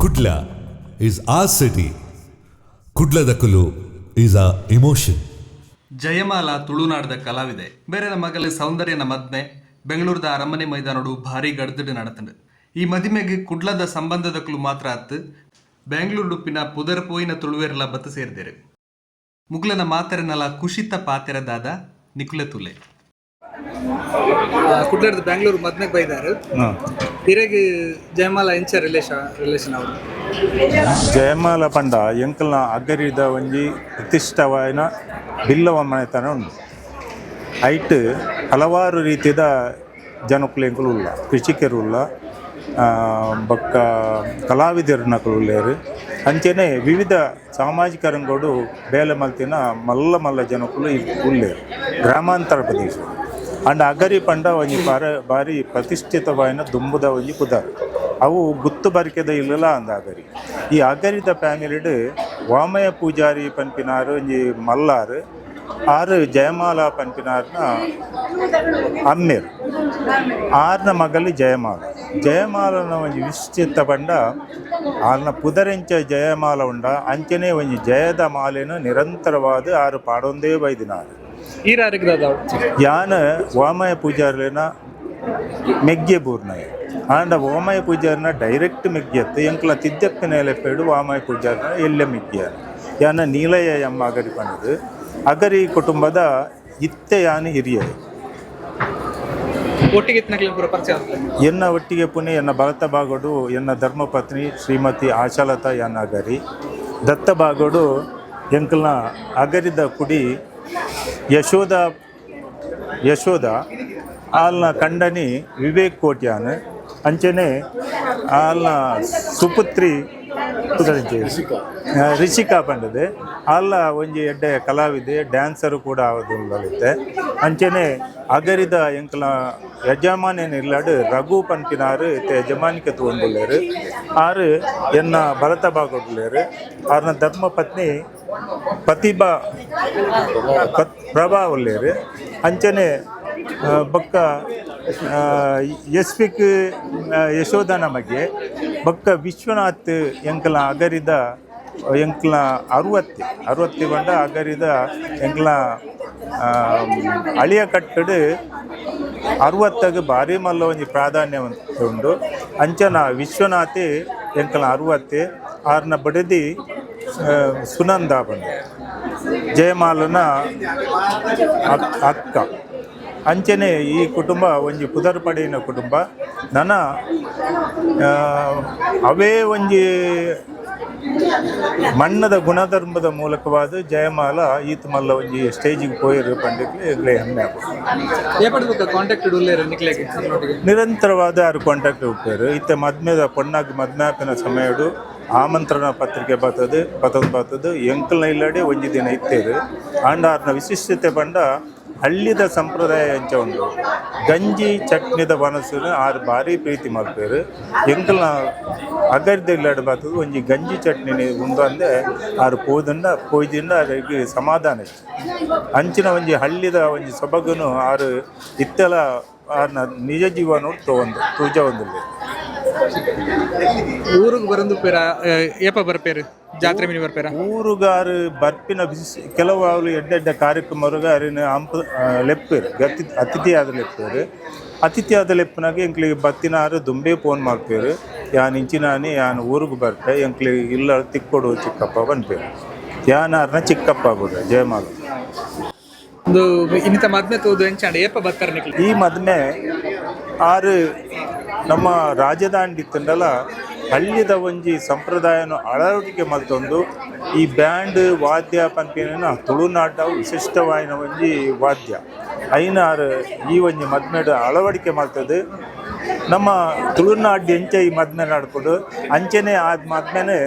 Kudla is our city. ಕುಡ್ಲದಕುಲು is our emotion. Jayamala ತುಳುನಾಡದ ಕಲಾವಿದೆ. ಬೇರೆನ ಮಗಲ ಸೌಂದರ್ಯನ ಮದ್ಮೆ ಬೆಂಗಳೂರದ ಅರಮನೆ ಮೈದಾನಡು ಭಾರಿ ಗಡ್ದಡು ನಡತಂಡು. ಈ ಮದಿಮೆಗೆ ಕುಡ್ಲದ ಸಂಬಂಧದಕುಲು ಮಾತ್ರ ಅತ್ತು, ಬೆಂಗಳೂರು ಉಪ್ಪಿನ ಪುದರ್ ಪೋಯಿನ ತುಳುವೆರ್ಲ ಬತ್ತು ಸೇರ್ದೇರು. ಮುಗ್ಲನ ಮಾತೆರನಲ ಕುಶಿತ ಪಾತೆರ ದಾದ ನಿಕುಲೆ ತುಲೆ. ಕುಡ್ಲರ್ದು ಬ್ಯಾಂಗ್ಳೂರ್ ಮದ್ಮೆಗೆ ಬೈದಾರು. ಹಿರೇಗ್ ಜಯಮಾಲ ಎಂಚ ರಿಲೇಷನ್ ರಿಲೇಷನ್ ಅವರು? ಜಯಮಾಲ ಪಂಡ ಎಂಕಲ್ನ ಅಗರಿದ ಒಂಜಿ ಪ್ರತಿಷ್ಠವಾಯಿನ ಬಿಲ್ಲವ ಮನೆತನ ಉಂಡು. ಐಟ್ ಹಲವಾರು ರೀತಿಯ ಜನಕುಲು ಎಂಕುಲು ಉಲ್ಲ, ಕೃಷಿಕರು ಉಲ್ಲ, ಬೊಕ್ಕ ಕಲಾವಿದರ್ನಕುಲು ಉಲ್ಲೇರು. ಅಂಚೆನೆ ವಿವಿಧ ಸಾಮಾಜಿಕ ರಂಗೋಡು ಬೇಲೆ ಮಲ್ತಿನ ಮಲ್ಲ ಮಲ್ಲ ಜನಕುಲು ಉಲ್ಲೇರು ಗ್ರಾಮಾಂತರ ಪ್ರದೇಶ. ಅಂಡ್ ಅಗರಿ ಪಂಡ ಒಂಜಿ ಬಾರಿ ಪ್ರತಿಷ್ಠಿತವಾಯಿನ ದುಂಬುದ ಒಂಜಿ ಪುದರ್. ಅವು ಗುತ್ತು ಬರಿಕೆದ ಇಲ್ಲಲ ಅಂದ ಅಗರಿ. ಈ ಅಗರಿದ ಫ್ಯಾಮಿಲಿಡ್ ವಾಮಯ ಪೂಜಾರಿ ಪನ್ಪಿನಾರು ಒಂಜಿ ಮಲ್ಲಾರು. ಆರು ಜಯಮಾಲ ಪನ್ಪಿನಾರ್ನ ಅಮ್ಮೆರ್. ಆರ್ನ ಮಗಲು ಜಯಮಾಲ. ಜಯಮಾಲನ ಒಂಜಿ ವಿಶಿಷ್ಟ ಪಂಡ, ಆರ್ನ ಪುದರೆಂಚ ಜಯಮಾಲ ಉಂಡ, ಅಂಚನೆ ಒಂಜಿ ಜಯದ ಮಾಲೆನು ನಿರಂತರವಾದ ಆರು ಪಾಡೊಂದೇ ಬೈದಿನಾರು. ಈರಾರಿಗೆ ದಾದ? ಯಾನ ವಾಮಯ ಪೂಜಾರ್ಲೆನ ಮೆಗ್ಗೆ ಬೂರ್ನಯ. ಆಂಡ ವಾಮಯ ಪೂಜಾರಿನ ಡೈರೆಕ್ಟ್ ಮೆಗ್ಗೆತ್ತು. ಎಂಕ್ಲ ತಿದ್ದಪ್ಪಿನ ಎಲೆಪೇಡು ವಾಮಯ ಪೂಜಾರಿನ ಎಲ್ಲ ಮೆಗ್ಗೆಯ. ಯಾನ ನೀಲಯ್ಯ ಎಮ್ಮ ಅಗರಿ ಪಂಡದು. ಅಗರಿ ಕುಟುಂಬದ ಇತ್ತೆ ಯಾನು ಹಿರಿಯರು. ಒಟ್ಟಿಗೆ ಇತ್ತನಕ್ಲೆ ಪೂರ ಪರಿಚಯ ಆಗ್ತದೆ. ಎನ್ನ ಒಟ್ಟಿಗೆ ಪುಣೆ ಎನ್ನ ಭರತ ಬಾಗೋಡು ಎನ್ನ ಧರ್ಮಪತ್ನಿ ಶ್ರೀಮತಿ ಆಶಾಲತಾ ಯಾನ್ ಅಗರಿ. ದತ್ತ ಬಾಗೋಡು ಎಂಕಲ್ನ ಅಗರಿದ ಕುಡಿ ಯಶೋಧ, ಯಶೋಧ ಆಲ್ನ ಕಂಡನಿ ವಿವೇಕ್ ಕೋಟ್ಯಾನ್. ಅಂಚನೆ ಆಲ್ನ ಸುಪುತ್ರಿ ಪುದರಿಂಚೆ ರಿಷಿಕಾ ಪಂಡದೆ. ಆಲ್ಲ ಒಂಜಿ ಎಡ್ಡೆ ಕಲಾವಿದೆ, ಡ್ಯಾನ್ಸರು ಕೂಡ ಆವದುಲ್ಲತ್ತೆ. ಅಂಚನೆ ಅಗರಿದ ಎಂಕಲ ಯಜಮಾನ್ಯನ ಇಲ್ಲಾಡು ರಘು ಪನ್ಪಿನಾರು ಇತ್ತೆ ಯಜಮಾನಿಕೆ ತಗೊಂಡುಲ್ಲೇರು. ಆರು ಎನ್ನ ಭರತ ಬಾಗೊಡ್ಲೇರು. ಆರ್ನ ಧರ್ಮಪತ್ನಿ ಪ್ರತಿಭಾ ಪ್ರಭಾ ಉಲ್ಲೇರು. ಅಂಚನೆ ಬೊಕ್ಕ ಎಸ್ಪಿಕ್ ಯಶೋಧನ ಬಗ್ಗೆ. ಬೊಕ್ಕ ವಿಶ್ವನಾಥ್ ಎಂಕಲ ಅಗರಿದ ಎಂಕ್ಲ ಅರುವತ್ತಿ. ಅರುವತ್ತಿ ಪಂಡ ಅಗರಿದ ಎಂಕ್ಲ ಅಳಿಯ ಕಟ್ಟಡು ಅರುವತ್ತಗ್ ಭಾರಿ ಮಲ್ಲ ಒಂಜಿ ಪ್ರಾಧಾನ್ಯ ಉಂಡು. ಅಂಚನ ವಿಶ್ವನಾಥೆ ಎಂಕಲ ಅರುವತ್ತೆ. ಆರ್ನ ಬಡದಿ ಸುನಂದ ಪಂಡ, ಜಯಮಾಲನ ಅಕ್ಕ. ಅಂಚನೆ ಈ ಕುಟುಂಬ ಒಂಜಿ ಪುದರ್ ಪಡೆಯಿನ ಕುಟುಂಬ. ನನ ಅವೇ ಒಂಜಿ ಮಣ್ಣದ ಗುಣಧರ್ಮದ ಮೂಲಕವಾದ ಜಯಮಾಲ ಈತ ಮಲ್ಲ ಒಂಜಿ ಸ್ಟೇಜಿಗೆ ಪೋಯಿರು ಪಂಡಿಗೆ ಎಂಕ್ಲೆ ಹೆಮ್ಮೆ ಆಪುಂಡು. ಏಪಡ್ಬೇಕು ಕಾಂಟ್ಯಾಕ್ಟ್ ಉಲ್ಲೇರು ನಿಕ್ಲೆಗೆ ನಮ್ಮೊಟ್ಟಿಗೆ? ನಿರಂತರವಾದ ಆರು ಕಾಂಟ್ಯಾಕ್ಟ್ ಉಪ್ಪೇರು. ಇತ್ತೆ ಮದ್ಮೆದ ಪೊಣ್ಣಾಗ್ ಮದ್ಮೆ ಆಪಿನ ಸಮಯಡು ಆಮಂತ್ರಣ ಪತ್ರಿಕೆ ಬರ್ತದೆ, ಪತೊಂದು ಬರ್ತದೆ. ಎಂಕಲ್ನ ಇಲ್ಲಡೆ ಒಂಜಿ ದಿನ ಇತ್ತೇರು. ಆಂಡ ಆರ್ನ ವಿಶಿಷ್ಟತೆ ಪಂಡ, ಹಳ್ಳಿದ ಸಂಪ್ರದಾಯ ಎಂಚ ಉಂಡು, ಗಂಜಿ ಚಟ್ನಿದ ವನಸುನು ಆರು ಭಾರಿ ಪ್ರೀತಿ ಮಲ್ಪೇರು. ಎಂಕಲ್ನ ಅಗರ್ದ ಇಲ್ಲಡೆ ಬರ್ತದೆ, ಒಂಜಿ ಗಂಜಿ ಚಟ್ನಿ ಉಂಡು ಅಂದೆ ಆರು ಪೋದುಂಡ ಪೋಯ್ದಿಂಡ ಅರೆಗ್ ಸಮಾಧಾನ ಇತ್ತು. ಅಂಚಿನ ಒಂಜಿ ಹಳ್ಳಿದ ಒಂಜಿ ಸೊಬಗುನು ಆರು ಇತ್ತೆಲ ಆರ್ನ ನಿಜ ಜೀವನ ತೋಂದು ತೂಜ ಒಂದುಲ್ಲೆ. ಊರಿಗೆ ಬರಂದು ಪೇರ? ಏಪ ಬರ್ಪೇರು? ಜಾತ್ರೆ ಮಿನಿ ಬರ್ಪೇರ? ಊರುಗಾರು ಬರ್ಪಿನ ಬಿಸಿ ಕೆಲವು ಅವ್ಲು ಎಡ್ಡೆ ಎಡ್ಡೆ ಕಾರ್ಯಕ್ರಮರ್ಗ ಅರಿನ ಅಂಪ ಲೆಪ್ಪೇರು, ಗತಿ ಅತಿಥಿ ಆದ ಲೆಪ್ಪೇರು. ಅತಿಥಿ ಆದ ಲೆಪ್ಪನಾಗ ಎಂಕ್ಲಿಗೆ ಬತ್ತಿನಾರು ದುಂಬೆ ಫೋನ್ ಮಾಡ್ಪೇರು. ಯಾನ್ ಇಂಚಿನಾನಿ, ಯಾನ್ ಊರಿಗೆ ಬರ್ಪೆ, ಎಂಕ್ಲಿಗೆ ಇಲ್ಲ ತಿಕ್ಕೊಡು ಚಿಕ್ಕಪ್ಪ ಪನ್ಪೇರು. ಯಾನ್ ಆರ್ನ ಚಿಕ್ಕಪ್ಪ ಬಿಡ್ರೆ ಜಯಮಾಲ. ಒಂದು ಇನ್ನಿತ ಮದ್ಮೆ ತೂದು ಎಂಚಾಂಡ? ಏಪ ಬರ್ತಾರೆ ನಿಕ್ಲೆ? ಈ ಮದ್ಮೆ ಆರು ನಮ್ಮ ರಾಜಧಾನಿ ಇತ್ತಂಡಲ ಹಳ್ಳಿದ ಒಂಜಿ ಸಂಪ್ರದಾಯನ ಅಳವಡಿಕೆ ಮಲ್ತೊಂದು ಈ ಬ್ಯಾಂಡ್ ವಾದ್ಯ ಪನ್ಪಿನ ತುಳುನಾಡ ವಿಶಿಷ್ಟವಾಯಿನ ಒಂಜಿ ವಾದ್ಯ ಐನಾರು ಈ ಒಂಜಿ ಮದ್ಮೆಡ್ ಅಳವಡಿಕೆ ಮಲ್ತದೆ. ನಮ್ಮ ತುಳುನಾಡು ಎಂಚ ಈ ಮದ್ಮೆ ನಡ್ಪುಡು, ಅಂಚನೆ ಆದ ಮದ್ಮೆನೆ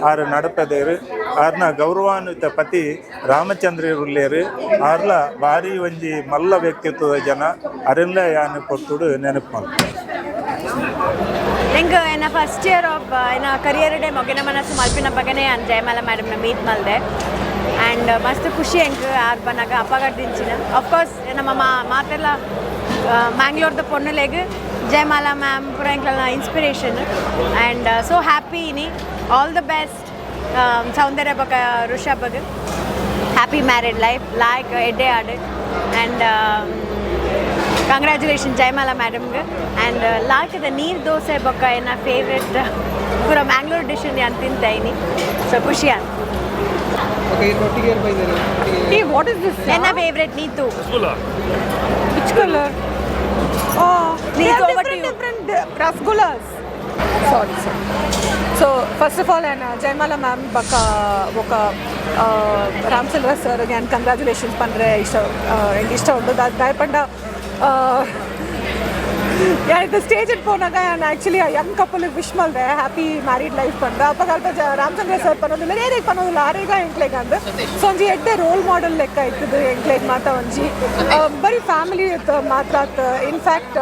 ಆರು ನಡಪದೇರು. ಆರ್ನ ಗೌರವಾನ್ವಿತ ಪತಿ ರಾಮಚಂದ್ರ ಉಲ್ಲೇರು. ಆರ್ಲ ಭಾರಿ ಒಂಜಿ ಮಲ್ಲ ವ್ಯಕ್ತಿತ್ವದ ಜನ. ಅರೆಲ್ಲ ಯಾನ್ ಪೊರ್ತುಡು ನೆನಪು ಮಲ್ಪು. ಎಂಕ್ ಎನ್ನ ಫಸ್ಟ್ ಇಯರ್ ಆಫ್ ಎನ್ನ ಕರಿಯರ್ ಡೇ ಮೊಗೆನ ಮನಸ್ಸು ಮಲ್ಪಿನ ಬಗನೆ ಯಾನ್ ಜಯಮಾಲ ಮೇಡಮ್ನ ಮೀಟ್ ಮಲ್ದೆ. ಆ್ಯಂಡ್ ಮಸ್ತ್ ಖುಷಿ ಎಂಕ್ ಆರ್ ಬನ್ನಾಗ. ಅಪ್ಪಗಡ್ದಿಂಚಿನ ಅಫ್ಕೋರ್ಸ್ ನಮ್ಮ ಮಾತೆಲ್ಲ. ಮ್ಯಾಂಗ್ಳೂರ್ದ ಪೊಣ್ಣುಲೆಗ್ ಜಯಮಾಲಾ ಮ್ಯಾಮ್ ಪೂರ ಎಂಕ್ಲೆನ inspiration. And so happy ಇನಿ. All the best ಸೌಂದರ್ಯ ಬೊಕ ಋಷಭಗ್. Happy married life, like ಎಡ್ಡೆ ಆಡ್. ಆ್ಯಂಡ್ ಕಂಗ್ರ್ಯಾಚುಲೇಷನ್ ಜಯಮಾಲಾ ಮ್ಯಾಡಮ್ಗೆ. ಆ್ಯಂಡ್ ಲಾಯ್ಕದ ನೀರು ದೋಸೆ ಬೊಕ್ಕ ಎನ್ನ ಫೇವ್ರೆಟ್ ಪೂರ ಮ್ಯಾಂಗ್ಳೂರ್ ಡಿಶ್ ನಾನು ತಿಂತ ಇನಿ. ಸೊ ಖುಷಿ ಆಯ್ತು. ಓಕೆ, ಈ ಒಟ್ಟಿಗೆ ಏರ್ ಬೈದಾರೆ? Hey, what is this? ನನ್ನ favourite Neetu. Which color? Oh, they Neetu, have over to different, you. Different rasgullas. Sorry, sorry. So, first of all, and Jaimala ma'am, ಬೊಕ್ಕ ಬೊಕ್ಕ ರಾಮಚಂದ್ರ ಸರ್ ಗೆ ಕಂಗ್ರ್ಯಾಚುಲೇಷನ್ಸ್ ಪಂಡ್ರೆ ಇಷ್ಟ ಎಂಕ್ ಇಷ್ಟ ಉಂಡು. ದಾಯಪಂಡ ಯಾನ್ ಸ್ಟೇಜ್ ಪೋನಾಗ ಯಾನ್ ಆಕ್ಚುಲಿ ಆ Young couple wish ಮಲ್ದೆ, happy married life ಪಂಡ. ಅಪಗ ಅಲ್ಪ ರಾಮಚಂದ್ರ ಸರ್ ಪನೊಂದಿಲ್ಲ, ಏರೆಗ್ ಪನೊಂದಿಲ್ಲ, ಆರೇಗ ಎಂಕ್ಲೆಗ್ ಅಂದ್. ಸೊ ಒಂಜಿ ಎಡ್ಡೆ ರೋಲ್ ಮಾಡೆಲ್ ಲೆಕ್ಕ ಇತ್ತದು ಎಂಕ್ಲೆಗ್ ಮಾತ. ಒಂಜಿ ಬರೀ ಫ್ಯಾಮಿಲಿ ಮಾತ್ರ in fact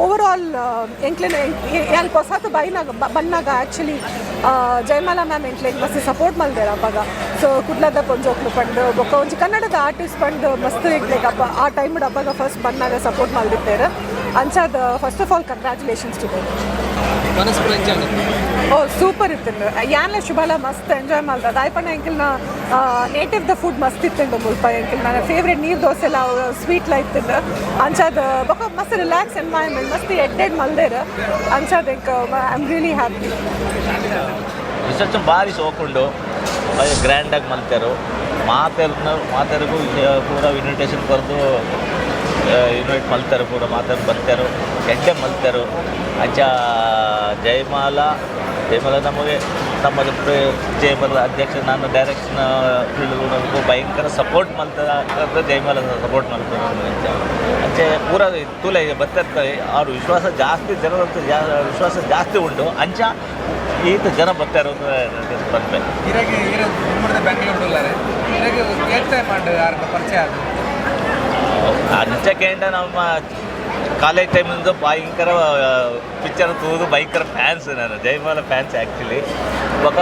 over all ಎಂಕ್ಲೆನ ಯಾನ್ ಪೊಸಾತ್ ಬೈನಾಗ ಬನ್ನಾಗ ಆಕ್ಚುಲಿ ಜಯಮಾಲಾ ಮ್ಯಾಮ್ ಎಂಕ್ಲೆಗ್ ಮಸ್ತ್ ಸಪೋರ್ಟ್ ಮಲ್ದೇರ್ ಅಪಗ. ಸೊ ಕುಡ್ಲದ ಪೊಂಜೋಕ್ಲು ಪಂಡ್, ಬೊಕ್ಕ ಒಂಜಿ ಕನ್ನಡದ ಆರ್ಟಿಸ್ಟ್ ಪಂಡ್ ಮಸ್ತ್ ಎಂಕ್ಲೆಗ್ ಅಪ್ಪ ಆ ಟೈಮ್ ಅಪ್ಪಗ ಫಸ್ಟ್ ಬಂದಾಗ support ಮಲ್ದಿತ್ತೇರ್. ಅಂಚಾದ first of all congratulations to them. ಮನಸ್ಸು ಪೂರ ಎಂಚ? ಓ, ಸೂಪರ್ ಇತ್ತು. ಯಾನ್ಲ ಶುಭಲ ಮಸ್ತ್ ಎಂಜಾಯ್ ಮಲ್ದ. ದಾಯಪಣ್ಣ ಎಂಕಲ್ನ native the food ಮಸ್ತ್ ಇತ್ತು ಮುಲ್ಪ. ಎಂಕಲ್ ನನ್ನ ಫೇವ್ರೆಟ್ ನೀರು ದೋಸೆ ಎಲ್ಲ ಸ್ವೀಟ್ ಲ ಇತ್ತು. ಅಂಚಾದ ಬೊಕ ಮಸ್ತ್ ರಿಲ್ಯಾಕ್ಸ್ ಎನ್ವೈರ್ಮೆಂಟ್, ಮಸ್ತ್ ಎಡ್ಡೆಡ್ ಮಲ್ದೇರ್. ಅಂಚಾದ ಎಂಕ್ I am really happy. Reception ಭಾರಿ ಸೋಕುಂಡು, ಗ್ರ್ಯಾಂಡಾಗಿ ಮಲ್ತಾರು. ಮಾತೆರ್ನ ಮಾತೆರ್ಗೂ ಪೂರ ಇನ್ವಿಟೇಷನ್ ಕೊರ್ದು ಇನ್ವೈಟ್ ಮಲ್ತಾರೆ. ಪೂರ ಮಾತಾಡ್ ಬರ್ತಾರೆ, ಎಡ್ಡೆ ಮಲ್ತಾರು. ಅಂಚ ಜಯಮಾಲ ಜಯಮಾಲ ನಮಗೆ ನಮ್ಮ ಜಯಮಾಲ ಅಧ್ಯಕ್ಷ, ನಾನು ಡೈರೆಕ್ಷನ್ ಫೀಲ್ಡ್ ಭಯಂಕರ ಸಪೋರ್ಟ್ ಮಲ್ತದ. ಜಯಮಾಲ ಸಪೋರ್ಟ್ ಮಲ್ತಾರೆ. ಅಂಚ ಅಂಚೆ ಪೂರ ತೂಲೆ ಬತ್ತಿರ್ತಾರೆ. ಅವ್ರ ವಿಶ್ವಾಸ ಜಾಸ್ತಿ, ಜನರಂತೂ ವಿಶ್ವಾಸ ಜಾಸ್ತಿ ಉಂಟು. ಅಂಚ ಈತ ಜನ ಬರ್ತಾರೆ ಬಂದ್ಮೆ. ಇರಾಗೆ ಇರ ದುಮ್ಮದ ಬೆಂಗಳೂರು ಉಲ್ಲಾರೆ. ಇರಾಗೆ ಏತ್ ಟೈಮ್ ಆಂಡ್ ಆರ್ನ ಪರಿಚಯ ಆದ? ಅಂಚಕೇಂಡ ನಮ್ಮ ಕಾಲೇಜ್ ಟೈಮಿಂದ ಭಯಂಕರ ಪಿಕ್ಚರ್ ತೂದು ಭಯಂಕರ ಫ್ಯಾನ್ಸ್ ನಾನು, ಜಯಮಾಲ ಫ್ಯಾನ್ಸ್ ಆ್ಯಕ್ಚುಲಿ. ಬೊಕ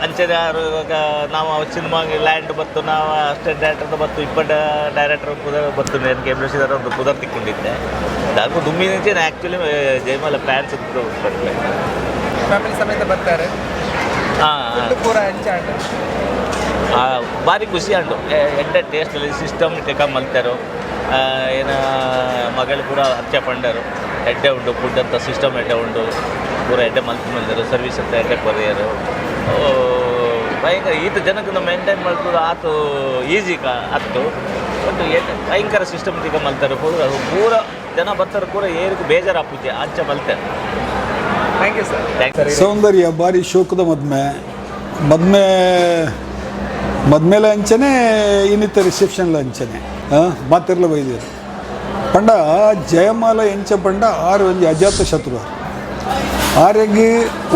ಅಂಚನೆ ಯಾರು ಇವಾಗ ನಾವು ಸಿನಿಮಾ ಲ್ಯಾಂಡ್ ಬತ್ತು, ನಾವು ಅಸಿಸ್ಟೆಂಟ್ ಡೈರೆಕ್ಟರ್ ಬತ್ತು, ಇಪ್ಪಟ್ಟ ಡೈರೆಕ್ಟರ್ ಪುದರ್ ಬತ್ತು, ನನಗೆ ಎಮ್ ಒಂದು ಪುದರ್ ತಿಕ್ಕೊಂಡಿದ್ದೆ. ದಾಕು ದುಮ್ಮಿನಿಂಚೆ ಆ್ಯಕ್ಚುಲಿ ಜಯಮಾಲ ಫ್ಯಾನ್ಸ್ ಬಂದೆ. ಫ್ಯಾಮಿಲಿ ಸಮೇತ ಬರ್ತಾರೆ. ಹಾಂ. ಫುಡ್ ಪೂರ ಎಂಚ ಆಂಡ್? ಭಾರಿ ಖುಷಿ ಅಂಡು. ಎಡ್ಡೆ ಟೇಸ್ಟಲ್ಲಿ ಸಿಸ್ಟಮ್ ಟೆಕ ಮಲ್ತಾರು. ಏನ ಮಗಳು ಪೂರ ಅಚ್ಚ ಪಂಡರು, ಎಡ್ಡೆ ಉಂಡು ಫುಡ್ ಅಂತ, ಸಿಸ್ಟಮ್ ಎಡ್ಡೆ ಉಂಡು, ಪೂರ ಎಡ್ಡೆ ಮಲ್ತು ಮಲ್ದರು, ಸರ್ವಿಸ್ ಅಂತ ಎಡ್ಡೆ ಕೊರಿಯರು. ಭಯಂಕರ ಈತ ಜನಕ್ಕೆ ಮೇಂಟೈನ್ ಮಾಡ್ಬೋದು ಆತು ಈಸಿ ಕಾ ಅತ್ತು. ಬಟ್ ಭಯಂಕರ ಸಿಸ್ಟಮೆಟಿಕ್ ಮಲ್ತಾರೆ. ಪೂರ ಪೂರ ಜನ ಬರ್ತಾರೆ, ಪೂರ ಏರಿಗೂ ಬೇಜಾರು ಅಂಚ ಮಲ್ತಾರೆ. Thank you sir. Thank you. ಸೌಂದರ್ಯ ಭಾರಿ ಶೋಕದ ಮದ್ಮೆ ಮದ್ಮೆ ಮದ್ಮೇಲೆ ಅಂಚನೆ, ಇನ್ನಿತ ರಿಸೆಪ್ಷನ್ಲ ಅಂಚನೆ ಮಾತಿರ್ಲ ಬೈದಿರು. ಪಂಡ ಜಯಮಾಲ ಎಂಚ ಪಂಡ ಆರು ಒಂಜಿ ಅಜಾತ ಶತ್ರು. ಆರೆಗ್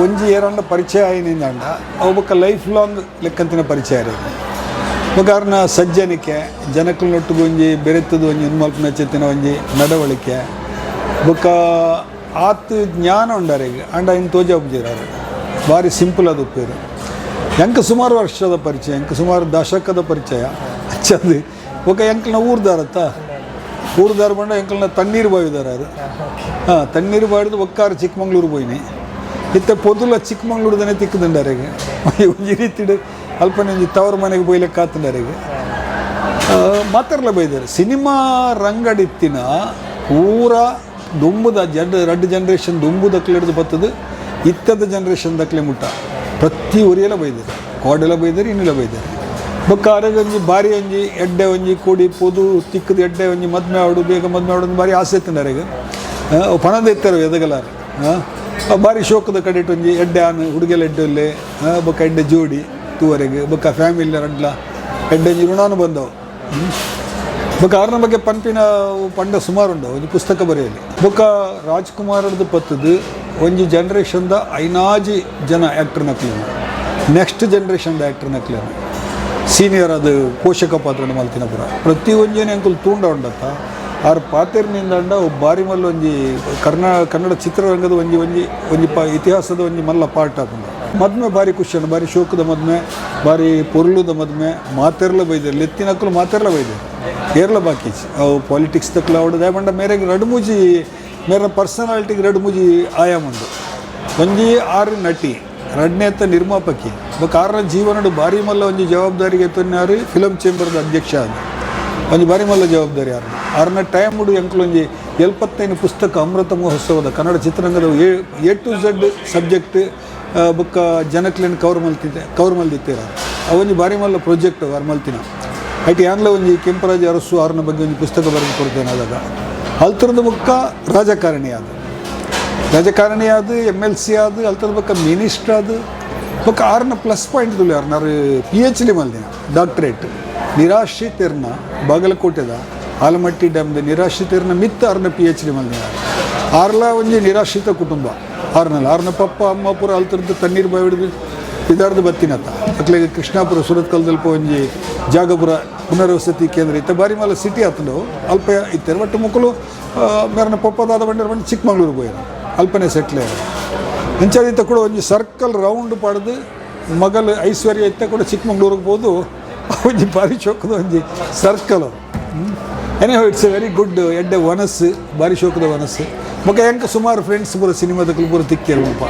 ಒಂಜಿ ಏರಂಡ ಪರಿಚಯ ಆಯಿನಿಂದ ಅವು ಬೊಕ್ಕ ಲೈಫ್ ಲಾಂಗ್ ಲೆಕ್ಕಂತಿನ ಪರಿಚಯ ಆರೆಗ್. ಬೊಕ್ಕ ಆರ್ನ ಸಜ್ಜನಿಕೆ, ಜನಕ್ಕಲ್ನೊಟ್ಟಿಗೆ ಒಂಜಿ ಬೆರೆತದ ಒಂಜಿ ಉನ್ಮಲ್ಪನ ಚೆತ್ತಿನ ಒಂಜಿ ನಡವಳಿಕೆ, ಬೊಕ್ಕ ಆತ್ ಜ್ಞಾನ ಉಂಡಾರೆಗ್. ಅಂಡ ಇನ್ನು ತೋಜಾಪುಜೆರ್. ಭಾರಿ ಸಿಂಪಲ್ ಅದು ಉಪ್ಪೇರು. ಎಂಕ್ ಸುಮಾರು ವರ್ಷದ ಪರಿಚಯ, ಎಂಕ್ ಸುಮಾರು ದಶಕದ ಪರಿಚಯ ಚಂದ. ಬೊಕ್ಕ ಎಂಕ್ಲನ ಊರ್ದಾರತ್ತ, ಊರ್ದಾರ ಬಂಡ ಎಂಕ್ಲನ ತಣ್ಣೀರು ಬಾವಿದಾರ ಅದು. ಹಾಂ, ತಣ್ಣೀರು ಬಾವಿದು ಒಕ್ಕಾರ ಚಿಕ್ಕಮಂಗ್ಳೂರು ಪೋಯಿನಿ. ಇತ್ತೆ ಪೊದುಲ ಚಿಕ್ಕಮಂಗ್ಳೂರ್ದನೆ ತಿಕ್ಕುದುಂಡಾರೆಗ್. ಒಂಜಿ ರೀತಿಡ್ ಅಲ್ಪನೆ ಒಂಜಿ ತವರು ಮನೆಗೆ ಪೋಯ್ಲೆಕ್ಕ ಆತುಂಡಾರೆಗ್. ಮಾತೆರ್ಲ ಬೈದಾರೆ. ಸಿನಿಮಾ ರಂಗಡಿತ್ತಿನ ಪೂರ ದುಂಬುದ ಜಡ್ ರಡ್ಡ್ ಜನ್ರೇಷನ್ ದುಂಬು ದಕ್ಲೆಡ್ದು ಬತ್ತದು ಇತ್ತದ ಜನ್ರೇಷನ್ ದಕ್ಲೆ ಮುಟ್ಟ ಪ್ರತಿ ಒರಿಯಲ ಬೈದಾರೆ, ಕೋಡೆಲ ಬೈದಾರೆ, ಇನ್ನಿಲ ಬೈದಾರೆ. ಬೊಕ್ಕ ಅರೆಗ್ ಒಂಜಿ ಬಾರಿ ಒಂಜಿ ಎಡ್ಡೆ ಒಂಜಿ ಕೂಡಿ ಪೊದು ತಿಕ್ಕದು ಎಡ್ಡೆ ಒಂಜಿ ಮದ್ಮೆ ಆವಡು, ಬೇಗ ಮದ್ಮೆ ಆವಡು ಬಾರಿ ಆಸೆ ಇತ್ತುಂಡಾರೆಗ್. ಪಣದ ಇತ್ತಾರೆ ಎದಗಲಾರ. ಬಾರಿ ಶೋಕದ ಕಡೆಟ್ ಒಂಜಿ ಎಡ್ಡೆ ಆನು ಹುಡುಗೆಲ್ಲ ಎಡ್ಡೆ ಉಲ್ಲೆ. ಬೊಕ್ಕ ಎಡ್ಡೆ ಜೋಡಿ ತೂವರೆಗ್. ಬೊಕ್ಕ ಫ್ಯಾಮಿಲಿ ರಡ್ಲ ಎಡ್ಡೆ ಒಂಜಿ ಋಣಾನು ಬಂದವು. ಬೊಕ್ಕ ಆರ್ನ ಬಗ್ಗೆ ಪನ್ಪಿನ ಪಂಡ ಸುಮಾರು ಉಂಡು, ಒಂಜಿ ಪುಸ್ತಕ ಬರೆಯಲಿ. ಬೊಕ್ಕ ರಾಜ್ಕುಮಾರ್ದು ಪತ್ತದು ಒಂಜಿ ಜನ್ರೇಷನ್ದ ಐನಾಜಿ ಜನ ಆ್ಯಕ್ಟರ್ ನಕ್ಲೇನು, ನೆಕ್ಸ್ಟ್ ಜನ್ರೇಷನ್ದ ಆ್ಯಕ್ಟರ್ ನಕ್ಲೇನು ಸೀನಿಯರ್ ಅದು ಪೋಷಕ ಪಾತ್ರ ಮಲ್ತಿನ ಪುರ ಪ್ರತಿ ಒಂಜಿನ ಎಂಕುಲು ತೂಂಡ ಉಂಡತ್ತ. ಆರ್ ಪಾತೆರ್ನಿಂದ ಬಾರಿ ಮಲ್ಲ ಒಂಜಿ ಕನ್ನಡ ಚಿತ್ರರಂಗದ ಒಂಜಿ ಒಂಜಿ ಒಂಜಿ ಇತಿಹಾಸದ ಒಂಜಿ ಮಲ್ಲ ಪಾರ್ಟ್ ಆಪುಂಡು. ಮದ್ಮೆ ಬಾರಿ ಖುಷಿ, ಬಾರಿ ಶೋಕದ ಮದ್ಮೆ, ಬಾರಿ ಪೊರ್ಲುದ ಮದ್ಮೆ. ಮಾತೆರ್ಲ ಬೈದೆರ್, ಲೆತ್ತಿನಕ್ಕಲು ಮಾತೆರ್ಲ ಬೈದೆರ್. ಏರ್ಲ ಬಾಕಿ ಅವು ಪಾಲಿಟಿಕ್ಸ್ ತಕ್ಕಲ ಅವಡು ದಾಯಪಂಡ ಮೇರೆಗೆ ರಡ್ಡು ಮೂಜಿ ಮೇರೆ ಪರ್ಸನಾಲಿಟಿಗೆ ರಡ್ಡು ಮೂಜಿ ಆಯಾಮ ಉಂಡು. ಒಂಜಿ ಆರು ನಟಿ, ರಡ್ನೇತ ನಿರ್ಮಾಪಕಿ, ಬೊಕ್ಕ ಆರನ ಜೀವನಡು ಬಾರಿ ಮಲ್ಲ ಒಂಜಿ ಜವಾಬ್ದಾರಿಗೆ ಎತ್ತೊನ್ನಾರು ಫಿಲಮ್ ಚೇಂಬರ್ದ ಅಧ್ಯಕ್ಷ ಆದ ಒಂಜಿ ಬಾರಿ ಮಲ್ಲ ಜವಾಬ್ದಾರಿ ಆರ್ನ. ಆರ್ನ ಟೈಮ್ ಉಡು ಎಂಕುಲು ಒಂಜಿ 75 ಪುಸ್ತಕ ಅಮೃತ ಮಹೋತ್ಸವದ ಕನ್ನಡ ಚಿತ್ರರಂಗದ ಎ ಟು ಝೆಡ್ ಸಬ್ಜೆಕ್ಟ್ ಬೊಕ್ಕ ಜನಕ್ಲೆನ್ ಕವರ್ ಮಲ್ತಿದ್ದೆ, ಕವರ್ ಮಲ್ದಿತ್ತೀರ. ಅವೊಂಜಿ ಬಾರಿ ಮಲ್ಲ ಪ್ರಾಜೆಕ್ಟ್ ಆರ್ ಮಲ್ತಿನ. ಐಟ್ ಯಾನ್ಲ ಒಂಜಿ ಕೆಂಪರಾಜ ಅರಸು ಆರ್ನ ಬಗ್ಗೆ ಒಂಜಿ ಪುಸ್ತಕ ಬರೆದು ಕೊಡ್ತೇನೆ. ಆದಾಗ ಅಲ್ತರದ ಬೊಕ್ಕ ರಾಜಕಾರಣಿ ಆದ, ರಾಜಕಾರಣಿ ಆದ, ಎಮ್ ಎಲ್ ಸಿ ಆದ, ಅಲ್ತರದ ಬೊಕ್ಕ ಮಿನಿಸ್ಟರ್ ಆದ. ಬೊಕ್ಕ ಆರ್ನ ಪ್ಲಸ್ ಪಾಯಿಂಟ್ ತುಲೆ ಆರ್ನಾರು ಪಿಎಚ್ ಡಿ ಮಲ್ದಿನ, ಡಾಕ್ಟ್ರೇಟ್. ನಿರಾಶ್ರಿತೆರ್ನ ಬಾಗಲಕೋಟೆದ ಆಲಮಟ್ಟಿ ಡ್ಯಾಮ್ದ ನಿರಾಶ್ರಿತೆರ್ನ ಮಿತ್ತ ಆರ್ನ ಪಿಎಚ್ ಡಿ ಮಲ್ದಿನ. ಆರ್ಲ ಒಂಜಿ ನಿರಾಶ್ರಿತ ಕುಟುಂಬ ಆರ್ನಲ್ಲ. ಆರ್ನ ಪಪ್ಪ ಅಮ್ಮ ಪೂರ ಅಲ್ತರದ್ದು ತಣ್ಣೀರು ಬಾವಿ ಹಿಡಿದು ಇದಾರ್ದು ಬತ್ತಿನತ್ತ. ಅಕ್ಲೆಗೆ ಕೃಷ್ಣಾಪುರ ಸುರತ್ಕಲ್ದಲ್ಪ ಒಂಜಿ ಜಾಗಪುರ ಪುನರ್ವಸತಿ ಕೇಂದ್ರ ಇತ್ತ, ಬಾರಿ ಮಲ್ಲ ಸಿಟಿ ಆತಂಡು, ಅಲ್ಪ ಇತ್ತಾರೆ. ಬಟ್ ಮುಕ್ಕಲು ಮೇರನ ಪಪ್ಪದಾದ ಬಂಡಿರ ಬಂದು ಚಿಕ್ಕಮಂಗ್ಳೂರು ಪೋಯೆರ್, ಅಲ್ಪನೆ ಸೆಟ್ಲ್ ಆಯೆರ್. ಅಂಚಾದಿತ್ತ ಕೂಡ ಒಂಜಿ ಸರ್ಕಲ್ ರೌಂಡ್ ಪಾಡ್ದು ಮಗಲ್ ಐಶ್ವರ್ಯ ಇತ್ತ ಕೂಡ ಚಿಕ್ಕಮಂಗ್ಳೂರಿಗೆ ಪೋದು ಒಂಜಿ ಬಾರಿ ಚೊಕ್ಕದ ಒಂಜಿ circle. Anyhow, it's a very good ಎಡ್ಡೆ ವನಸ್ಸು, ಬಾರಿ ಶೋಕದ ವನಸ್ಸು. ಬೊಕ್ಕ ಎಂಕ್ ಸುಮಾರು ಫ್ರೆಂಡ್ಸ್ ಪೂರ ಸಿನಿಮಾದಕ್ಲು ಪೂರ ತಿಕ್ಕಿರು ಮುಲ್ಪ.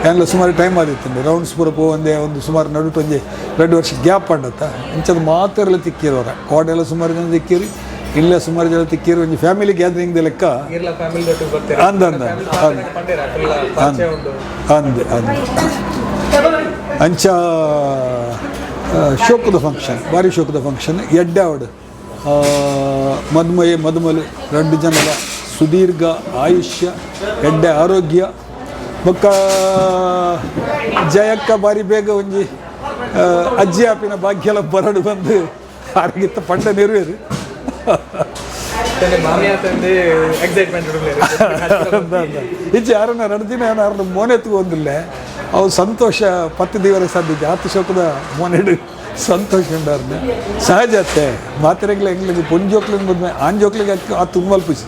ಏನ್ಲ ಸುಮಾರು ಟೈಮ್ ಆದಿತ್ತಂಡೆ ರೌಂಡ್ಸ್ ಪೂರ ಪೋವಂದೆ ಒಂದು ಸುಮಾರು ನಡುಟು ಒಂಜಿ 2 ವರ್ಷ ಗ್ಯಾಪ್ ಆಂಡತ್ತ. ಇಂಚದ ಮಾತೆರ್ಲ ತಿಕ್ಕಿರೋರ, ಕೋಡೆಲ್ಲ ಸುಮಾರು ಜನ ತಿಕ್ಕಿರಿ, ಇಲ್ಲ ಸುಮಾರು ಜನ ತಿಕ್ಕಿರು. ಒಂಜಿ ಫ್ಯಾಮಿಲಿ ಗ್ಯಾದರಿಂಗ್ ಲೆಕ್ಕ. ಇರ್ಲ ಫ್ಯಾಮಿಲಿ ದೊಟ್ಟಿಗೆ ಬರ್ತೀರಾ? ಅಂದ ಅಂದ ಅಂದ. ಪಂಡೇರ ಅಕುಲ್ಲ ಪರಿಚಯ ಉಂಡು. ಅಂದ್ ಅಂದ್. ಅಂಚ ಶೋಕದ ಫಂಕ್ಷನ್, ಭಾರಿ ಶೋಕದ ಫಂಕ್ಷನ್. ಎಡ್ಡೆ ಆವಡ್. ಮದುಮಯ ಮದುಮಲು ಎರಡು ಜನರ ಸುದೀರ್ಘ ಆಯುಷ್ಯ, ಎಡ್ಡೆ ಆರೋಗ್ಯ. ಬೊಕ್ಕ ಜಯಕ್ಕ ಬಾರಿ ಬೇಗ ಒಂಜಿ ಅಜ್ಜಿ ಆಪಿನ ಭಾಗ್ಯಲ ಬರಡು ಬಂದು ಆರೋಗ್ಯತ್ತ ಪಂಡ ನೆರವೇರು. ಮಾಮಿ ಆತಂದೆ ಎಕ್ಸೈಟ್ಮೆಂಟ್. ಇಜ್ಜಿ, ಯಾರನ್ನ 2 ದಿನ ಯಾರನ್ನ ಮೋನೆ ತಗೊಂದಿಲ್ಲ. ಅವು ಸಂತೋಷ 10 ದಿವರ ಸಾಧ್ಯ ಆತು. ಶೋಕದ ಮೋನೆಡು ಸಂತೋಷ ಉಂಡಾರ್ನ ಸಹಜ ಅತ್ತೆ. ಮಾತೆರೆಗ್ಲ ಎಂಗ್ಲಿಗೆ ಪೊಂಜೋಕ್ಲಿಗೆ ಮದ್ಮೆ, ಆಂಜೋಕ್ಲಿಗೆ ಆ ತುಂಬ ಮಲ್ಪುಜಿ.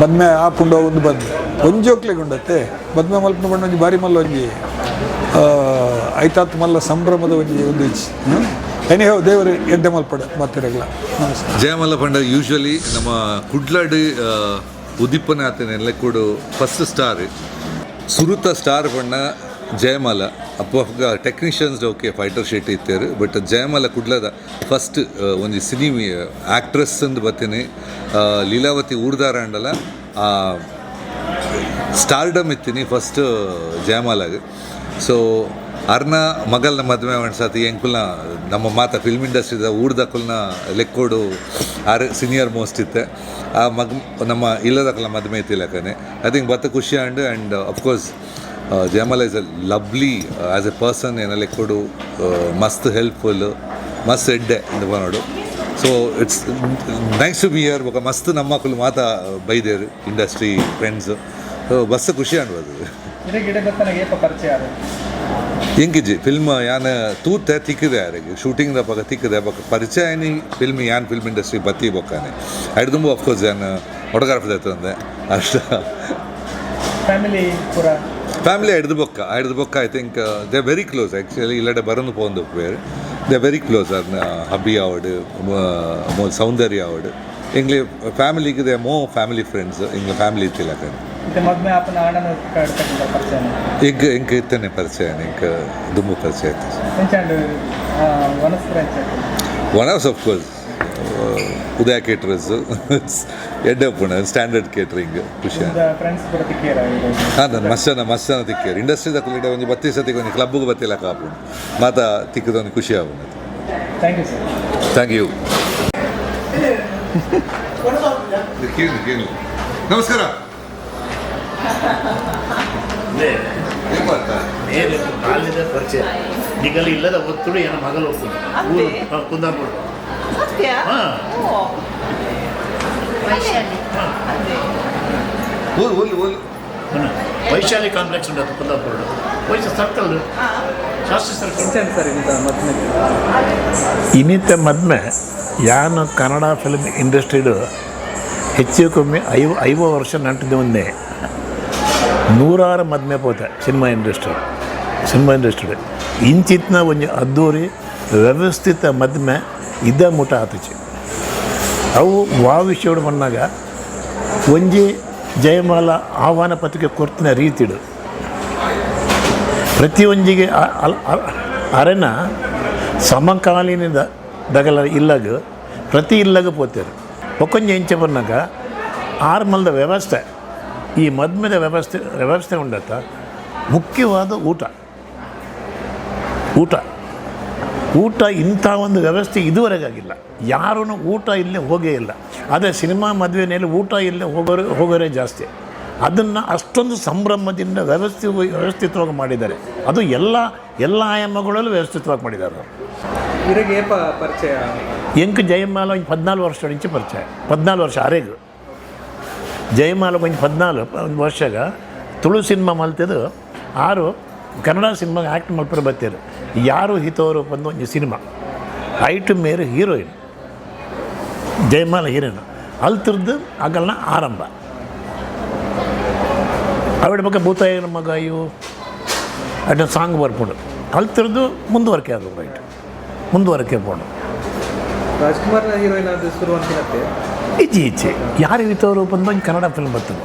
ಮದ್ಮೆ ಆಪುಂಡ ಒಂದು ಬಂದು ಒಂಜೋಕ್ಲಿಗೆ ಉಂಡತ್ತೆ. ಮದ್ಮೆ ಮಲ್ಪನ ಬಂದು ಒಂಜಿ ಬಾರಿ ಮಲ್ಲ ಒಂಜಿ ಐತಾತ್ ಮಲ್ಲ ಸಂಭ್ರಮದ ಒಂಜಿ ಒಂದು ಇಚ್ಚಿ. ಎನಿಹೋ, ದೇವರು ಎಡ್ಡೆ ಮಲ್ಪಡ ಮಾತೆರೆಗ್ಲ. ನಮಸ್ಕಾರ. ಜಯಮಲ್ಲ ಪಂಡ ಯೂಶ್ವಲಿ ನಮ್ಮ ಕುಡ್ಲಾಡ್ ಉದಿಪ್ಪನ ಆತನ ಕೂಡ ಫಸ್ಟ್ ಸ್ಟಾರ್, ಸುರುತ ಸ್ಟಾರ್ ಪಂಡ ಜಯಮಾಲ. ಅಪ್ಪ ಟೆಕ್ನಿಷಿಯನ್ಸ್ ಓಕೆ, ಫೈಟರ್ ಶೆಟ್ಟಿ ಇತ್ತೇರು. ಬಟ್ ಜಯಮಾಲ ಕುಡ್ಲದ ಫಸ್ಟ್ ಒಂಜಿ ಸಿನಿಮಾ ಆ್ಯಕ್ಟ್ರೆಸ್ ಅಂದ್ ಬತ್ತೀನಿ. ಲೀಲಾವತಿ ಊರ್ದಾರ ಅಂಡಲ ಸ್ಟಾರ್ಡಮ್ ಇತ್ತೀನಿ ಫಸ್ಟ್ ಜಯಮಾಲಾಗ. ಸೊ ಅರ್ನ ಮಗಲ್ನ ಮದುವೆ ಸತಿ ಎಂಕುಲ್ನ ನಮ್ಮ ಮಾತ ಫಿಲ್ಮ್ ಇಂಡಸ್ಟ್ರಿದ ಊರ್ದಕುಲ್ನ ಲೆಕ್ಕೋಡು ಆರ್ ಸೀನಿಯರ್ ಮೋಸ್ಟ್ ಇತ್ತೆ. ಆ ಮಗ್ ನಮ್ಮ ಇಲ್ಲದಕಲ್ನ ಮದುವೆ ಇತ್ತಿಲ್ಲಕನೆ. I think ಬತ್ತ ಖುಷಿ and and of course Jayamala is a lovely as a person. ಏನ ಲೆಕ್ಕೋಡು ಮಸ್ತ್ ಹೆಲ್ಪ್ಫುಲ್, ಮಸ್ತ್ ಎಡ್ಡೆ ಇಂದು ಪನೋಡು. So it's nice to be here. ಬೊಕ ಮಸ್ತ್ ನಮ್ಮಕುಲು ಮಾತ ಬೈದೇರು, ಇಂಡಸ್ಟ್ರಿ ಫ್ರೆಂಡ್ಸ್. ಸೊ ಬಸ್ ಖುಷಿ ಅನ್ಬೋದು. ಇದೇ ಗಿಡ ಬತ್ತನಾಗ ಏಪ ಪರಿಚಯ ಆದ? ಎಂಕಿಜಿ, ಫಿಲ್ಮ್ ಯಾನ್ ತೂತೆ ತಿಕ್ಕಿದೆ ಯಾರಿಗೆ ಶೂಟಿಂಗ್ ದಪಗ ತಿಕ್ಕಿದೆ. ಬೊಕ ಪರಿಚಯ ಫಿಲ್ಮ್ ಯಾನ್ ಫಿಲ್ಮ್ ಇಂಡಸ್ಟ್ರಿ ಬತ್ತಿ ಬೊಕ್ಕಾನೆ ಐಡ್ ಅಫ್ಕೋರ್ಸ್ ಯಾನ್ ಫೋಟೋಗ್ರಾಫರ್ ತಂದೆ ಅಷ್ಟ. ಫ್ಯಾಮಿಲಿ ಪೂರ? ಫ್ಯಾಮಿಲಿ ಹಿಡ್ದು ಬೊಕ್ಕ, ಹಿಡ್ದು ಬೊಕ್ಕ. I think they very close actually. ಇಲ್ಲಡೆ ಬರೋದು ಪೋಂದು ಬೇರೆ. They very close. ಅದನ್ನ ಹಬ್ಬಿ ಆವಡ್, ಮೋಲ್ ಸೌಂದರ್ಯ ಆವಡ್, ಎಂಗ್ಲಿ ಫ್ಯಾಮಿಲಿಗೆ they Mo family friends. ಎಂಗ್ಲ ಫ್ಯಾಮಿಲಿ ಇತ್ತಿಲ್ಲ. ಮತ್ತೆ ಮದ್ಮೆ ಆಪನ ಆಣನ ಕಡ್ತಕ್ಕಂಥ ಪರಿಚಯ? ಎಂಕ್ ಎಂಕ್ ಇತ್ತನೆ ಪರಿಚಯ, ಎಂಕ್ ದುಂಬು ಪರಿಚಯ ಇತ್ತು. ಎಂಚಾಂಡ್ ವನಸ್ಪರ ಎಂಚಾಂಡ್? ಒನ್ ಆಫ್ ಕೋರ್ಸ್ ಉದಯ ಕೇಟ್ರಸ್ ಎಡ್ಡೆ ಉಪ್ಪುಂಡು, ಸ್ಟ್ಯಾಂಡರ್ಡ್ ಕೇಟ್ರಿಂಗ್, ಖುಷಿ. ಫ್ರೆಂಡ್ಸ್ ಪೂರ ತಿಕ್ಕಿಯರ? ಹಾಂ, ನಾನು ಮಸ್ತ್ ಮಸ್ತ್ ತಿಕ್ಕೇರು. ಇಂಡಸ್ಟ್ರಿ ತಗೊಳ್ಳಿಡ ಒಂಜಿ ಬತ್ತಿ ಸತಿಗೆ ಒಂಜಿ ಕ್ಲಬ್ಗೆ ಬತ್ತಿಲ್ಲ ಕಾಪುಂಡು. ಮಾತ ತಿಕ್ಕದ ಒಂದು ಖುಷಿ ಆಪುಂಡು. Thank you sir. Thank you. ಕೇಳಿ ಕೇಳಿ. ನಮಸ್ಕಾರ. ಏನ್ ಮಾಡ್ತಾ? ನೇರ ಬಾಲ್ಯದ ಪರಿಚಯ. ನಿಗಲಿ ಇಲ್ಲದ ಒತ್ತುಡು ಏನ ಮಗಲು ಹೋಗ್ತದೆ ಊರು ಕುಂದಾಪುರ. ಹಾಂ. ಓಲ್ ಓಲ್ ಓಲ್. ವೈಶಾಲಿ ಕಾಂಪ್ಲೆಕ್ಸ್ ಉಂಟು ಕುಂದಾಪುರ, ವೈಶ ಸರ್ಕಲ್, ಶಾಸ್ತ್ರಿ ಸರ್ಕಲ್. ಎಂಚಾಂಡ್ ಸರ್ ಇಂತ ಮದ್ಮೆ? ಇನ್ನಿತ ಮದ್ಮೆ ಯಾನು ಕನ್ನಡ ಫಿಲ್ಮ್ ಇಂಡಸ್ಟ್ರಿಡು ಹೆಚ್ಚು ಕಮ್ಮಿ 50 ವರ್ಷ ನಂಟಿದ್ದು ಒಂದೇ ನೂರಾರು ಮದ್ಮೆ ಪೋತೆ ಸಿನಿಮಾ ಇಂಡಸ್ಟ್ರಿ. ಇಂಚಿತ್ನ ಒಂಜಿ ಅದ್ದೂರಿ ವ್ಯವಸ್ಥಿತ ಮದ್ಮೆ ಇದ್ದ ಮುಟ ಆತುಚಿ. ಅವು ವಾ ವಿಷಯಡು ಬಂದಾಗ ಒಂಜಿ ಜಯಮಾಲ ಆಹ್ವಾನ ಪತ್ರಿಕೆ ಕೊರ್ತಿನ ರೀತಿಡು ಪ್ರತಿಯೊಂಜಿಗೆ ಅರೆನ ಸಮಕಾಲೀನ ದಗಲ ಇಲ್ಲಗ ಪ್ರತಿ ಇಲ್ಲಗ ಪೋತೇರು. ಒಕ್ಕೊಂಜಿ ಎಂಚ ಬನ್ನಾಗ ಆರ್ಮಲ್ದ ವ್ಯವಸ್ಥೆ, ಈ ಮದ್ಮೆದ ವ್ಯವಸ್ಥೆ ವ್ಯವಸ್ಥೆ ಉಂಡತ್ತ ಮುಖ್ಯವಾದ ಊಟ ಊಟ ಊಟ ಇಂಥ ಒಂದು ವ್ಯವಸ್ಥೆ ಇದುವರೆಗಾಗಿಲ್ಲ. ಯಾರೂ ಊಟ ಇಲ್ಲೇ ಹೋಗೇ ಇಲ್ಲ. ಆದರೆ ಸಿನಿಮಾ ಮದುವೆನಲ್ಲಿ ಊಟ ಇಲ್ಲೇ ಹೋಗೋರೇ ಜಾಸ್ತಿ. ಅದನ್ನು ಅಷ್ಟೊಂದು ಸಂಭ್ರಮದಿಂದ ವ್ಯವಸ್ಥಿತವಾಗಿ ಮಾಡಿದ್ದಾರೆ. ಅದು ಎಲ್ಲ ಎಲ್ಲ ಆಯಾಮಗಳಲ್ಲೂ ವ್ಯವಸ್ಥಿತವಾಗಿ ಮಾಡಿದ್ದಾರೆ ಅವರು. ಇರಗೆ ಏಪ ಪರಿಚಯ? ಎಂಕ್ ಜಯಮಾಲ ಒಂದು 14 ವರ್ಷ నుంచి ಪರಿಚಯ. 14 ವರ್ಷ ಅರೆಗು ಜಯಮಾಲ ಒಂದು 14 ವರ್ಷಗ ತುಳು ಸಿನಿಮಾ ಮಲ್ತಿದ್ದು. ಆರು ಕನ್ನಡ ಸಿನಿಮಾಗೆ ಆ್ಯಕ್ಟ್ ಮಲ್ಪರೆ ಬತ್ತೀರು. ಯಾರು ಹಿತವರು ಬಂದು ಒಂದು ಸಿನಿಮಾ ಐಟು ಮೇರು ಹೀರೋಯಿನ್ ಜಯಮಾಲ ಹೀರೋಯಿನ್ ಅಲ್ತಿರ್ದು ಆಗಲ್ನ ಆರಂಭ. ಅವಿಡ ಪಕ್ಕ ಭೂತಾಯನ ಮಗ ಅಯ್ಯೋ ಅಡ್ಡ ಸಾಂಗ್ ಬರ್ಪುಂಡು ಅಲ್ತಿರ್ದು ಮುಂದುವರಿಕೆ ಅದು ರೈಟ್ ಮುಂದುವರಿಕೆ ಪೋಂಡು. ರಾಜ್ಕುಮಾರ್ನ ಹೀರೋಯಿನ್ ಅದು ಶುರು ಅಂತಿನತ್ತೆ. ಇಚ್ಚಿ ಇಚ್ಚೆ ಯಾರು ಹಿತವರು ಬಂದು ಒಂದು ಕನ್ನಡ ಫಿಲ್ಮ್ ಬರ್ತದೆ.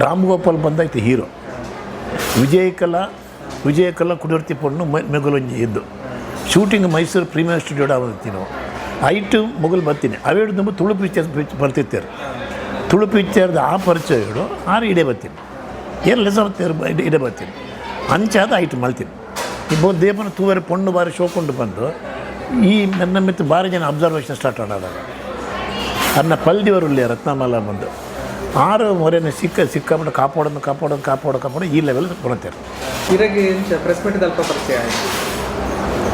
ರಾಮ್ ಗೋಪಾಲ್ ಬಂದಾಯ್ತು ಹೀರೋ. ವಿಜಯಕಲಾ ಕುಡಿರ್ತಿ ಪೊಣ್ಣು ಮೆಗುಲೊಂಜಿ ಇದ್ದು ಶೂಟಿಂಗ್ ಮೈಸೂರು ಪ್ರೀಮಿಯರ್ ಸ್ಟುಡಿಯೋ ಬರ್ತೀನಿ ನಾವು ಐಟು ಮೊಗಲು ಬರ್ತೀನಿ ಅವೇಡು ತುಂಬ ತುಳು ಪಿಕ್ಚರ್ ಬರ್ತಿರ್ತಾರೆ. ತುಳು ಪಿಕ್ಚರ್ದ ಆ ಪರಿಚಯಗಳು ಆರು ಇಡೇ ಬರ್ತೀನಿ ಎಲ್ಲ ಸಮಸ್ಯೆ ಇಡೇ ಬರ್ತೀನಿ ಅಂಚಾದ ಐಟು ಮಲ್ತೀನಿ. ಇಬ್ಬರು ದೇಪನ ತೂವರೆ ಪೊಣ್ಣು ಬಾರಿ ಶೋಕೊಂಡು ಬಂದು ಈ ನನ್ನ ಮಿತ್ತು ಬಾರಿ ಜನ ಅಬ್ಸರ್ವೇಷನ್ ಸ್ಟಾರ್ಟ್ ಆದಾಗ ಅನ್ನ ಪಲ್ದಿವರುಳ್ಳಿ ರತ್ನಮಾಲ ಬಂದು ಆರು ಮೊರೆನ ಸಿಕ್ಕಾಪಟ್ಟೆ ಕಾಪಾಡೋದು ಕಾಪಾಡೋದು ಕಾಪಾಡೋ ಕಾಪಾಡೋ ಈ ಲೆವೆಲ್ ಕೊಡ್ತಾರೆ. ಇರಗೆ ಎಂಚ ಪ್ರೆಸ್ ಮೀಟ್ ಅಲ್ಪ ಪರಿಚಯ ಆಯ್ತು?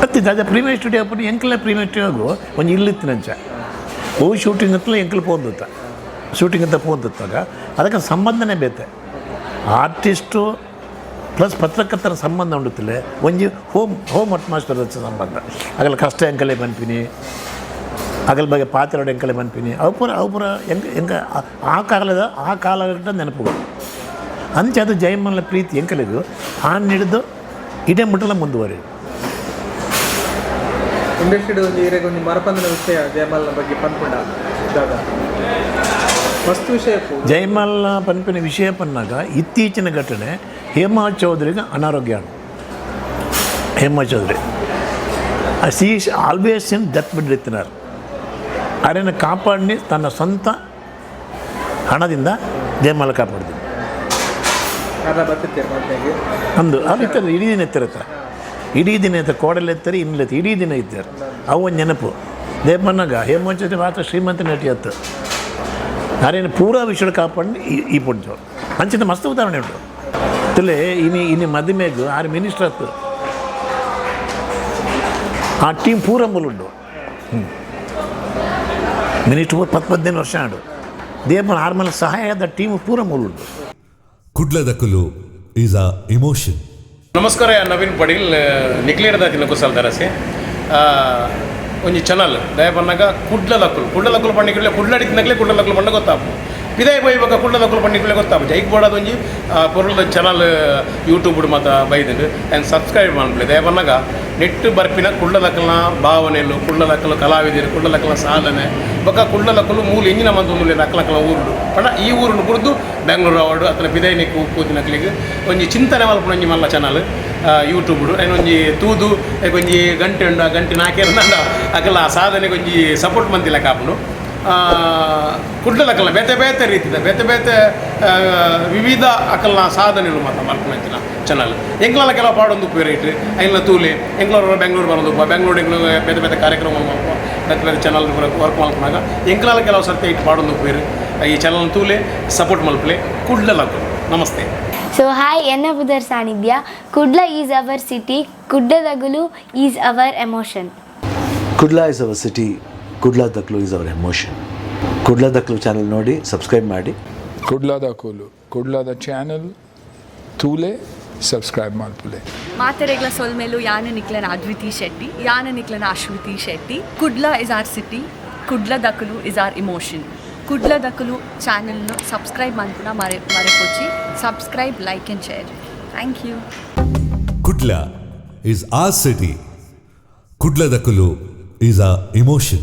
ಅತ್ತಿದ್ದ ಅದೇ ಪ್ರೀಮಿಯರ್ ಸ್ಟುಡಿಯೋ ಅಪ್ಪು ಎಂಕಲ್ನ ಪ್ರೀಮಿಯರ್ ಸ್ಟುಡಿಯೋಗು ಒಂದು ಇಲ್ಲಿತ್ತಿನಂಚ ಓ ಶೂಟಿಂಗ್ ಅಂತಲೇ ಎಂಕಲ್ ಪೋಂದುತ್ತ ಶೂಟಿಂಗ್ ಅಂತ ಪೋಂದುತ್ತಾಗ ಅದಕ್ಕೆ ಸಂಬಂಧನೇ ಬೇತೆ. ಆರ್ಟಿಸ್ಟು ಪ್ಲಸ್ ಪತ್ರಕರ್ತರ ಸಂಬಂಧ ಉಂಡುತ್ತಿಲ್ಲ. ಒಂಜಿ ಹೋಮ್ ಹೋಮ್ ಅಟ್ಮಾಸ್ಫಿಯರ್ ಸಂಬಂಧ ಆಗಲ್ಲ. ಕಷ್ಟ ಎಂಕಲೆ ಬನ್ಪಿನಿ ಅಗಲ ಬಗ್ಗೆ ಪಾತ್ರ ಎಂಕಲೆ ಬನ್ಪಿನಿ ಅವು ಪೂರ ಅವು ಪೂರ ಹೆಂಗೆ ಹೆಂಗೆ ಆ ಕಾಲದ ಆ ಕಾಲಘಟ್ಟ ನೆನಪುಗಳು. ಅಂಚೆ ಅದು ಜಯಮಾಲ ಪ್ರೀತಿ ಎಂಕಲಿಗೂ ಆ ಹಿಡಿದು ಇಡೇ ಮುಟ್ಟಲ ಮುಂದುವರಿ. ಇಂಡಸ್ಟ್ರಿ ಒಂಜಿ ಇರೆಗ್ ಒಂಜಿ ಮರಪಂದನ ವಿಷಯ ಜಯಮಾಲನ ಬಗ್ಗೆ ಪನ್ಪುಂಡ ದಾದ ಮಸ್ತ್ ವಿಷಯ. ಜಯಮಾಲ ಪನ್ಪಿನ ವಿಷಯ ಪನ್ನಾಗ ಇತ್ತೀಚಿನ ಘಟನೆ ಹೇಮಾ ಚೌಧರಿಗೆ ಅನಾರೋಗ್ಯ. Hema Chaudhary she is always in death bed ಇತ್ತಿನಾರು. ಅರೆನ ಕಾಪಾಡಿ ತನ್ನ ಸ್ವಂತ ಹಣದಿಂದ ಜಯಮಾಲ ಕಾಪಾಡ್ತೀನಿ ಅಂದು ಅವ್ರು ಇರ್ತಾರೆ. ಇಡೀ ದಿನ ಎತ್ತಿರತ್ತ ಇಡೀ ದಿನ ಇರ್ತಾರೆ. ಕೋಡಲ್ಲಿ ಎತ್ತಾರೆ ಇನ್ನೆತ್ತಾರೆ ಇಡೀ ದಿನ ಇದ್ದಾರೆ. ಅವು ಒಂದು ನೆನಪು. ದೇವನಾಗ ಹೇಮಾ ಚೌಧರಿ ಮಾತ್ರ ಶ್ರೀಮಂತ ನಟಿ ಅತ್ತು ಅರೇನು ಪೂರಾ ವಿಷಯ ಕಾಪಾಡಿ ಈ ಪುಂಚು ಅಂಚಿನ ಮಸ್ತ್ ಉದಾಹರಣೆ ಉಂಟು. ತುಲೆ ಇನಿ ಇನಿ ಮದುಮೆಗು ಆರು ಮಿನಿಸ್ಟರ್ ಅತ್ತು ಆ ಟೀಮ್ ಪೂರ ಮೂಲುಂಡು. ಮಿನಿಸ್ಟರ್ ಪೂರ 10-15 ವರ್ಷ ಆಡು ದೇವನ ಆರ್ಮಲ ಸಹಾಯದ ಟೀಮ್ ಪೂರ ಮೂಲುಂಡು. ಕುಡ್ಲದಕುಲು is a emotion. ನಮಸ್ಕಾರ, ನವೀನ್ ಪಡೀಲ್ ನಿಕ್ಲೇಡ್ದಾತಿನ ಕುಸಲ್ ದರಸೆ ಒಂಜಿ ಚಾನಲ್ ದಯ ಬನ್ನಾಗ ಕುಡ್ಲದಕ್ಕುಲು ಕುಡ್ಲದಕ್ಕುಲು ಪಂಡಿಕುಲೆ ಕುಡ್ಲಡಿತಿನಗಲೇ ಕುಡ್ಲದಕ್ಕುಲು ಪಂಡ ಗೊತ್ತಾಪು ಪಿದಾಯಿ ಬೈಬಕ ಕುಡ್ಲದಕ್ಕುಲು ಪಂಡಿಕುಲೆ ಗೊತ್ತಾಪು ಜೈಕ್ ಬೋಡಾದ ಒಂಜಿ ಪೊರುಲ್ದ ಚಾನಲ್ ಯೂಟ್ಯೂಬ್ ಮಾತ ಬೈದಂಡು ಆ್ಯಂಡ್ ಸಬ್ಸ್ಕ್ರೈಬ್ ಮಾಡ್ಲಿ. ದಯ ಬನ್ನಾಗ ನೆಟ್ಟು ಬರ್ಪಿನ ಕುಡ್ಲದಕ್ಕಲ್ನ ಭಾವನೆಲು ಕುಡ್ಲದಕ್ಕಲು ಕಲಾವಿದರು ಕುಡ್ಲದಕ್ಕಲ್ನ ಸಾಧನೆ ಬೊಕ್ಕ ಕುಡ್ಲದಕ್ಕಲು ಮೂಲ ಎಂಜಿನ ಮಂತೊಂದು ಅಕ್ಕಲಕ್ಕಲ ಊರುಡು ಪಂಡ ಈ ಊರುನು ಬುಡ್ದು ಬೆಂಗಳೂರು ಅವಾರ್ಡು ಅತನ ಪಿದೈನಿಕ್ ಕೂತಿನಕ್ಲಿಗೆ ಒಂಜಿ ಚಿಂತನೆ ಮಲ್ಪುನ ಒಂಜಿ ಮಲ್ಲ ಚಾನಲ್ ಯೂಟ್ಯೂಬ್ ಐನ್ ಒಂಜಿ ತೂದು ಒಂಜಿ ಗಂಟೆ ಉಂಡು ಆ ಗಂಟೆ ನಾಲ್ಕೇರು ಅಕಲ ಆ ಸಾಧನೆಗೆ ಒಂಜಿ ಸಪೋರ್ಟ್ ಮಂತಿಲ್ಲ ಕಾಪುಂಡು. ಕುಡ್ಲದಕ್ಕಲ್ಲ ಬೇತೆ ಬೇತೆ ರೀತಿದ ಬೇತೆ ಬೇತೆ ವಿವಿಧ ಅಕಲ್ನ ಸಾಧನೆಗಳು ಮಾತ್ರ ಮಲ್ಪುನಂಚಿನ ಚಾನಲ್ ಎಂಕ್ಲಲ್ಲ ಕೆಲವು ಪಾಡೊಂದು ರೇಟ್ ಐನ್ಲ ತೂಲೆ ಎಂಕ್ಲವ್ರ ಬೆಂಗಳೂರು ಬರೋದು ಬೆಂಗಳೂರು ಎಂಕ್ಲು ಬೇತೆ ಬೇತೆ ಕಾರ್ಯಕ್ರಮ ಮಲ್ಪ ಬೇತೆ ಬೇತೆ ಚಾನಲ್ ವರ್ಕ್ ಮಲ್ಪನಾಗ ಎಂಕ್ಲಲ್ಲ ಕೆಲವು ಸರ್ತಿ ಇಟ್ಟು ಪಾಡೊಂದು ಉಪ್ಪೇರು ಈ ಚಾನಲ್ ತೂಲೆ ಸಪೋರ್ಟ್ ಮಲ್ಪಲೆ ಕುಡ್ಲಲಕ್ಕು. ನಮಸ್ತೆ. ಸೊ ಹಾಯ್, ಎನ್ನ ಪುದರ್ Sanidhya. Kudla is our city, ಕುಡ್ಲದಗುಲು is our emotion. Kudla is our city, Kudladaklu is our emotion. Kudladaklu channel ನೋಡಿ ಸಬ್ಸ್ಕ್ರೈಬ್ ಮಾಡಿ. ಕುಡ್ಲದಕುಲು ಕುಡ್ಲದ ಚಾನಲ್ ತೂಲೆ ಸಬ್ಸ್ಕ್ರೈಬ್ ಮಾಡ್ಪುಲೆ. ಮಾತೆರೆಗ್ಲ ಸೊಲ್ಮೆಲು ಯಾನ ನಿಕ್ಲನ ಅದ್ವಿತಿ ಶೆಟ್ಟಿ, ಯಾನ ನಿಕ್ಲನ Ashwathi Shetty. Kudla is our city, ಕುಡ್ಲದಕುಲು is our emotion. ಕುಡ್ಲದಕುಲು ಚಾನಲ್ನು subscribe ಮಾಡ್ಪುನ ಮರೆಪೊಚ್ಚಿ. Subscribe, like and share. Thank you. Kudla is our city, ಕುಡ್ಲದಕುಲು is a emotion.